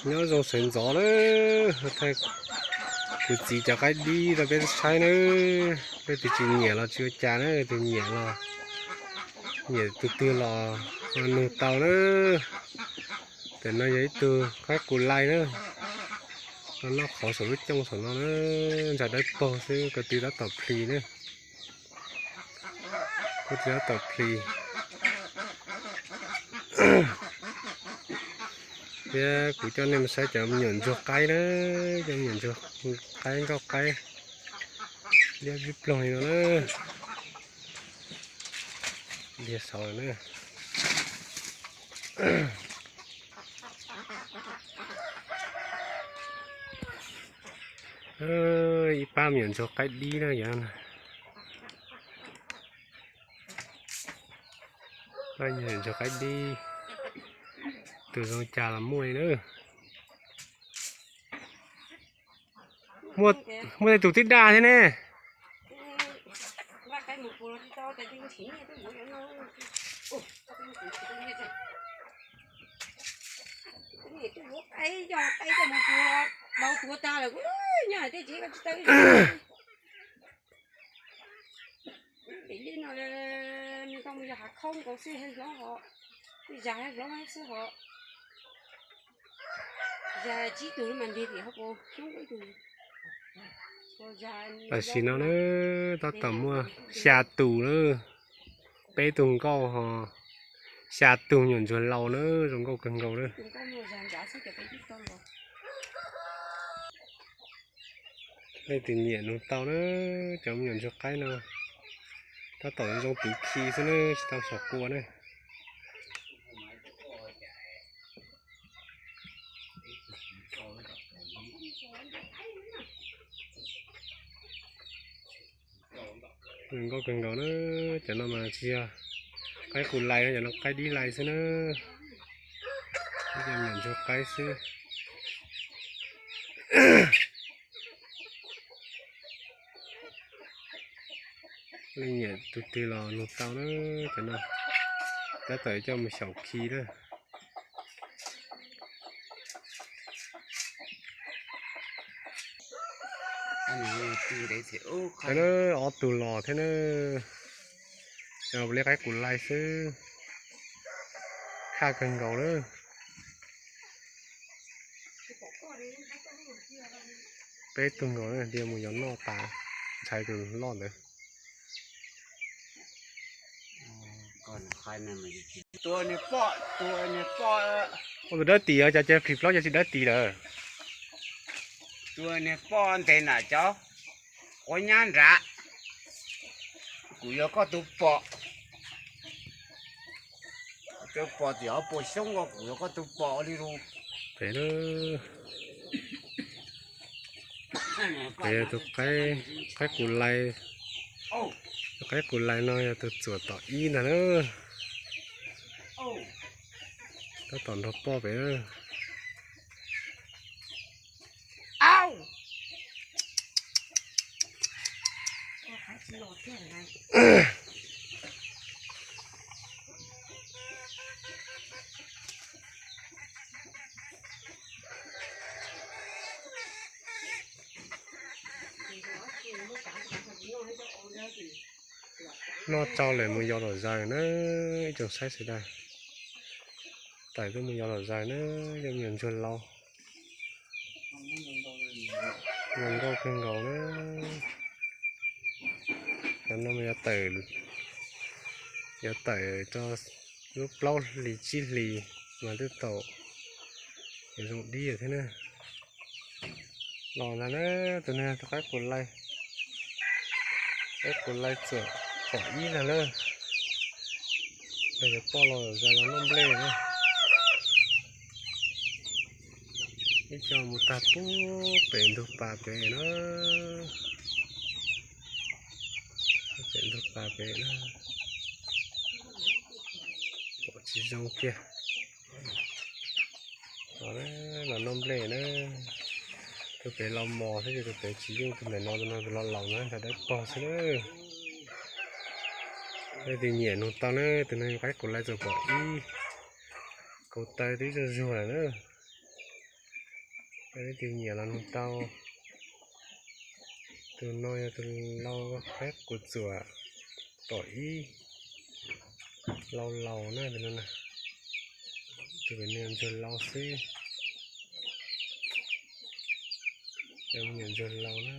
Nyob zoo sawv ntxov na, thaij kuv txiv cov qaib dib rau peb saib na. Leej twg tsis nyiam los tsis ua cas na, leej twg nyiam los nyiam tus twg los nug tau na. Ntawm no yog ib tug qaib qus lais na, noj qhauv saum lub cooj saum no na, ntsa dawb paug xwb, ko tw tab tom plis na. Ko tw tab tom plis. Thiab kuv coj nej mus saib cov me nyuam ntsuag qaib na, cov me nyuam ntsuag qaib, nkauj qaib, liab vib ploog li no na. Dhia saud na. Ib pab me nyuam ntsuag qaib dib na yog. Ntsuag qaib dib, tus zoo cas los muaj li na. Muaj tej tus tib daj thiab ne. Pem li no, nws tau mus yog hav khaub nkaus xwb, hlob ho, zas hlob xwb ho. Zas tsib tug mas nti tim hauv paus xyoob ib tug. Tam sim no na, tab tom muaj xya tus na, peb tug nkauj ho xya tug me nyuam ntsuag laus na, zoo nkauj kawg nkaus na. Leej twg nyiam nug tau na, cov me nyuam ntsuag qaib no tab tom zoo tus khi xwb na, tsis tau xyaum qua na. Zoo nkauj kawg nkaus na, cov no mas tsis yog qaib qus lais na, cov no qaib dib lais xwb na. Ib co me nyuam ntsuag qaib xwb. Leej nyiam tus twg los nug tau na, cov no tab tom coj mus xyaum khi na. Ob tug los thiab na, li qaib qus lais xwb, khaj kawg nkaus na. Peb tug nkaus na, tias mus yos noj tas, ntshai tus loj ntawd. Ua tus dawb tim, cas cia plis plaub ces tsis dawb tim lawm. Tus niag poj ntes nram cov quav nyab nrad, kuv yog koj tus pom. Tus pom tim ob puas xyoob ko, kuv yog koj tus pom li lus. Pem, pem tus qaib qus lais, tus qaib qus lais no yog tus txuam tom ib ntag na. Tab tom nrog poj pem na. Noj tsau lawm mus yos lom zaws na, ib tsoom saib sawv daws. Tawm tuaj mus yos lom zaws na, yog me nyuam ntsuag laus. Zoo nkauj kawg nkaus na. Cov no mas yuav tawm, yuav tawm rau lub plaub hlis tsib hlis mas twb tau, yuav zoo dib thiab na. Los ntag na, tus niag tus qaib qus lais, qaib qus lais txuam pom ib ntag na. Yog cov poj los zaws los noj nplej na. Ib co mus tag pub pem ntug pas pem na. Pem ntug pas pem na. Pom tsis zoo kiag. Los noj nplej na. Tus pem los mos xwb ces tus pem tsis yeej, tus ntawm no tus no tus los laus na, ntsa dawb paug xwb na. Leej twg nyiam nug tau na, tus no qaib qus lais txuam pom ib, kaus taw twb zuag zuag lawm na. Leej twg nyiam los nug tau. Tus no yog tus lau qaib qus txuam tom ib, lau laus na tus no na. Tus pem no ntsuag lau xwb. Cov me nyuam ntsuag lau na.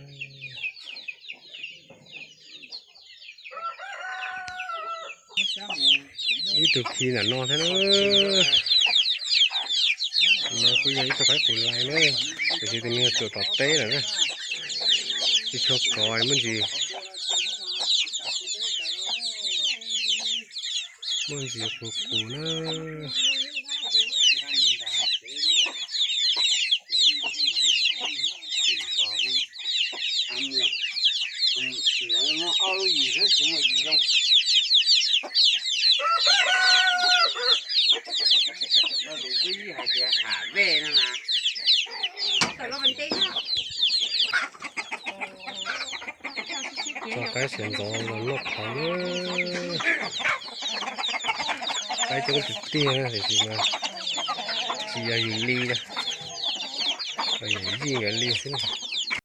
Ib tug khi ntawm no thiab na. No kuj yog ib tug qaib qus lais na, tiam sis tus no yog tsuam tom teb lawm na. Tsis tshua kov, muaj ntsis, muaj ntsis qus qus na. Tso qaib sawv ntxov los noj qhauv na. Qaib coob tiag tiag tiam sis mas tsis yog yus li na, yog yij nkawd li xwb na.